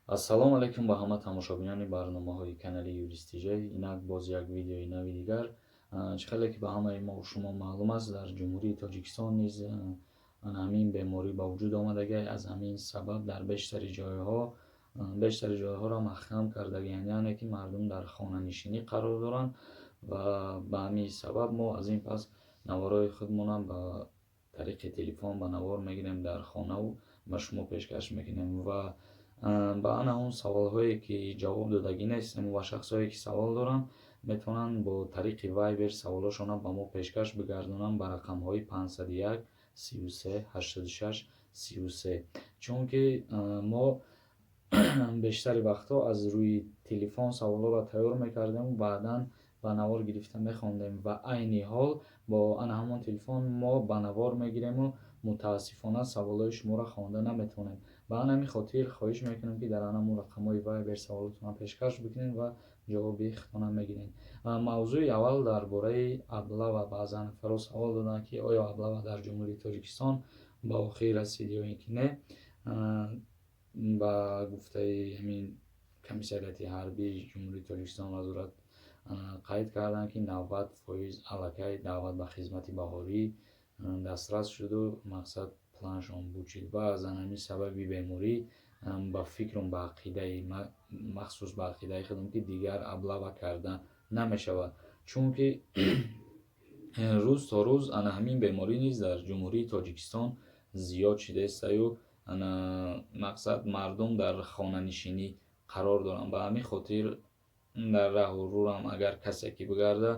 Ассалому алайкум ба ҳама тамошобинони барномаҳои канали Юристиҷай. Инак боз як видеои нави дигар. Чӣ хеле ки ба ҳамаи мо шумо маълум аст, дар Ҷумҳурии Тоҷикистон низ ҳамин беморӣ ба вуҷуд омадагиай. Аз ҳамин сабаб дар бештари ҷойҳоро маҳкам кардагианд, яъне ки мардум дар хонанишинӣ қарор доранд ва ба ҳамин сабаб мо аз ин пас наворҳои худмонам ба тариқи телефон ба навор мегирем дар хонаву ба шумо пешкаш мекунем ва ба ана он саволҳое, ки ҷавоб додагӣ нестем, ва шахсҳое, ки савол доранд, метавонанд бо тариқи Вайбер саволҳошонро ба мо пешкаш бигардонанд ба рақамҳои 501 33 86 33, чунки мо бештари вақтҳо аз рӯи телефон саволҳоро тайёр мекардему баъдан ба навор гирифта мехондем ва айни ҳол бо ана ҳамон телефон мо ба навор мегирему мутаассифона саволҳои шуморо хонда наметавонем. Ба ана ҳамин хотир хоҳиш мекунем, ки дар ҳамон рақамҳои Вайбер саволотонро пешкаш бикунед ва ҷавоби худтона мегиред. Мавзӯи аввал дар бораи облава. Баъзан нафарҳо савол доданд, ки оё облава дар Ҷумҳурии Тоҷикистон ба охир расид ё ин ки не. Ба гуфтаи ҳамин Комиссариати ҳарбии Ҷумҳурии Тоҷикистон, вазорат қайд карданд, ки 90% аллакай даъват ба хизмати баҳорӣ дастрас шуду мақсад планшон бучид ва аз ҳамин сабаби беморӣ, ба фикрум, ба ақидаи махсус, ба ақидаи худам, ки дигар облава карда намешавад, чунки рӯз то рӯз ана ҳамин беморӣ низ дар Ҷумҳурии Тоҷикистон зиёд шидаистаю ана мақсад мардум дар хонанишинӣ қарор доранд. Ба ҳамин хотир дар раҳу рӯрам агар касе ки бигарда,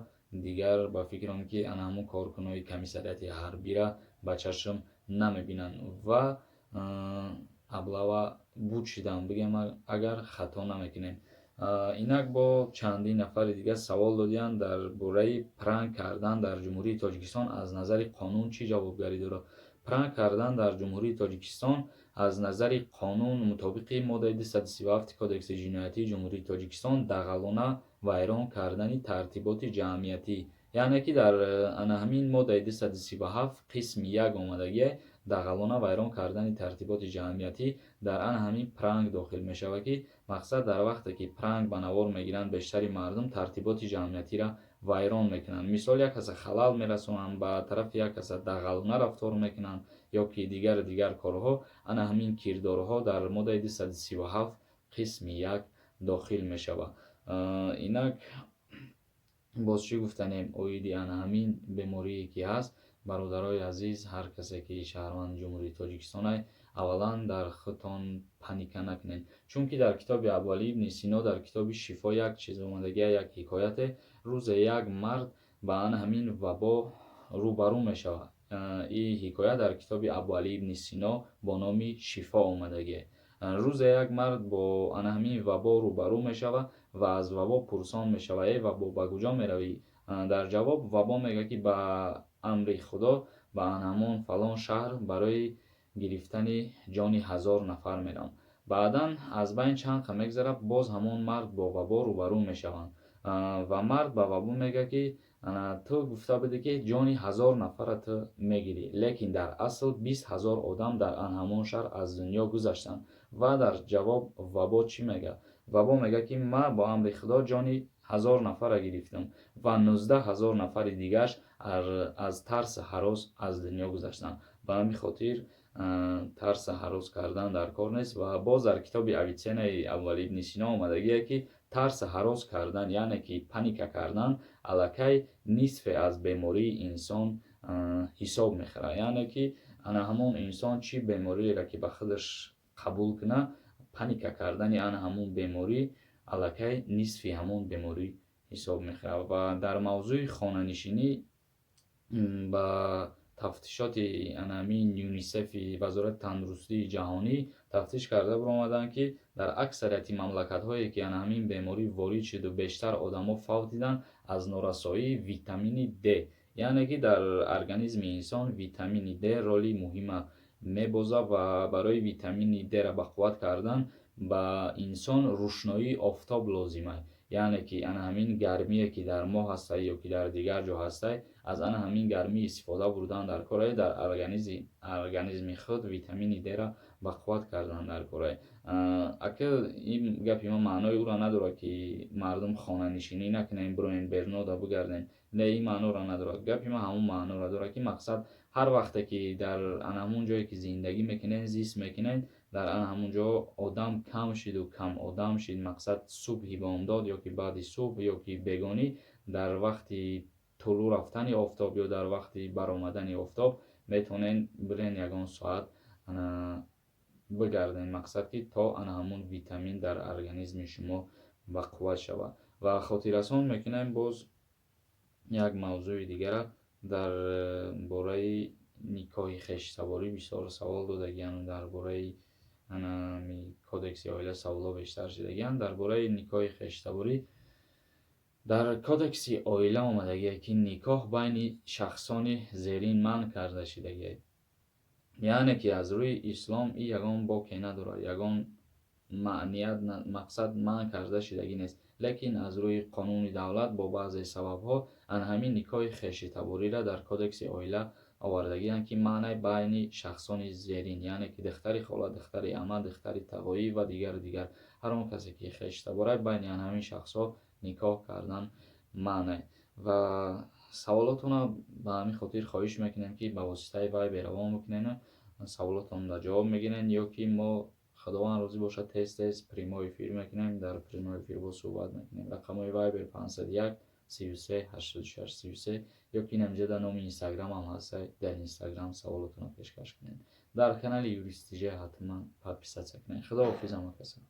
дигар ба фикрам, ки ана ҳамун коркунои комиссариати ҳарбира ба чашм намебинанд ва облава буд шидан бигем, агар хато намекунем. Инак бо чандин нафари дигар савол додиянд дар бораи пранк кардан дар Ҷумҳурии Тоҷикистон аз назари қонун чӣ ҷавобгарӣ дорад. Пранк кардан дар Ҷумҳурии Тоҷикистон аз назари қонун мутобиқи моддаи 237 Кодекси ҷиноятии Ҷумҳурии Тоҷикистон, дағалона вайрон кардани тартиботи ҷамъиятӣ, яъне ки дар ана ҳамин моддаи 237 қисми 1 омадагие, дағалона вайрон кардани тартиботи ҷамъиятӣ дар ана ҳамин пранк дохил мешавад, ки мақсад дар вақте ки пранк ба навор мегиранд, бештари мардум тартиботи ҷамъиятиро вайрон мекунанд. Мисол, як каса халал мерасонанд, ба тарафи як каса дағалона рафтор мекунанд ё ки дигару дигар корҳо. Ана ҳамин кирдорҳо дар моддаи 237 қисми 1 дохил мешавад. Инак боз чӣ гуфтанем оиди ана ҳамин беморие ки ҳаст? Бародарои азиз, ҳар касе ки шаҳрванди Ҷумҳурии Тоҷикистонай, аввалан дар худтон паника накунед, чунки дар китоби Абуалӣ ибни Сино, дар китоби «Шифо» як чиз омадагия, як ҳикояте. Рӯзе як мард ба ана ҳамин вабо рӯбарӯ мешавад. Ин ҳикоя дар китоби Абуалӣ ибни Сино бо номи «Шифо» омадагие. Рӯзе як мард бо ана ҳамин вабо рӯбарӯ мешавад ва аз вабо пурсон мешавад: «Эй вабо, ба куҷо меравӣ?» Дар ҷавоб вабо мегӯяд, ки ба амри Худо ба ҳамон фалон шаҳр барои гирифтани ҷони 1000 нафар меравам. Баъдан аз байн чанд қа мегзарад, боз ҳамон мард бо вабо рӯбарӯ мешаванд ва мард ба вабо мегӯяд, ки ту гуфта будӣ, ки ҷони 1000 нафарро ту мегирӣ, лекин дар асл 20 000 одам дар ҳамон шаҳр аз дунё гузаштанд. Ва дар ҷавоб вабо чӣ мегӯяд? Вабо мегӯяд, ки ман бо амри Худо ҷони 1000 нафарро гирифтам ва 19 000 нафари дигараш аз тарсу ҳарос аз дунё гузаштанд. Ба ҳамин хотир тарсу ҳарос кардан дар кор нест. Ва боз дар китоби Авитсенаи Абуалӣ ибни Сино омадагие, ки тарсу ҳарос кардан, яъне ки паника кардан, аллакай нисфе аз бемории инсон ҳисоб мехӯрад, яъне ки ана ҳамон инсон чӣ бемориеро ки ба худаш қабул кунад, паника кардани ана ҳамон беморӣ аллакай нисфи ҳамон беморӣ ҳисоб мехӯрад. Ва дар мавзӯи хонанишинӣ ба тафтишоти анамин ЮНИСЕФи Вазорати тандурустии ҷаҳонӣ тафтиш карда баромаданд, ки дар аксарияти мамлакатҳое, ки ана ҳамин беморӣ ворид шуду бештар одамо фавт диданд аз норасоии витамини Д, яъне ки дар организми инсон витамини Д роли муҳима мебозад ва барои витамини Д-ра ба қувват кардан ба инсон рӯшноии офтоб лозима, яъне ки ана ҳамин гармие, ки дар моҳ ҳастай ё ки дар дигар ҷо ҳастай, аз ана ҳамин гармӣ истифода бурдан дар кор дар организми худ витамини Д-ра Ба қувват кардан дар корай. Ака, ин гапи ман маънои ӯро надорад, ки мардум хонанишинӣ накунем, бироен берунода бигардем. Не, ин маъноро надорад. Гапи ман ҳамон маъноро дорад, ки мақсад, ҳар вақте ки дар ана ҳамон ҷое ки зиндагӣ мекунед, зист мекунед, дар ана ҳамон ҷо одам кам шиду кам одам шид, мақсад, субҳи бомдод ё ки баъди субҳ ё ки бегонӣ, дар вақти тулӯъ рафтани офтоб ё дар вақти баромадани офтоб метавонед бирен, ягон соат бигардем, мақсад, ки то ана ҳамон витамин дар организми шумо ба қувват шавад. Ва хотиррасон мекунем боз як мавзӯи дигара. Дар бораи никоҳи хештаборӣ бисёр савол додагианд, дар бораи кодекси оила саволҳо бештар шудагианд. Дар бораи никоҳи хештаборӣ дар кодекси оила омадагие, ки никоҳ байни шахсони зерин манъ карда шудагие. Яъне ки аз рӯи ислом и ягон боке надорад, ягон маъният, мақсад, манъ карда шудагӣ нест, лекин аз рӯи қонуни давлат бо баъзе сабабҳо ана ҳамин никоҳи хешитабориро дар кодекси оила овардагианд, ки маънаи байни шахсони зерин, яъне ки духтари хола, духтари ама, духтари тағоӣ ва дигару дигар, ҳар он касе ки хешитаборай, байни ана ҳамин шахсҳо никоҳ кардан манъ. Ва саволотонро ба ҳамин хотир хоҳиш мекунем, ки ба воситаи Вайбер равон бикунену саволотонро ҷавоб мегирен, ё ки мо, Худованд розӣ бошад, тез тез прямой эфир мекунем, дар прямой эфир бо суҳбат мекунем. Рақамҳои Вайбер 501 33 86 33, ё ки инамҷа дар номи Инстаграмам ҳаста, дар Инстаграм саволотонро пешкаш кунед. Дар канали Юристиже ҳатман подписаться кунед. Худоҳофиз, ҳама каса.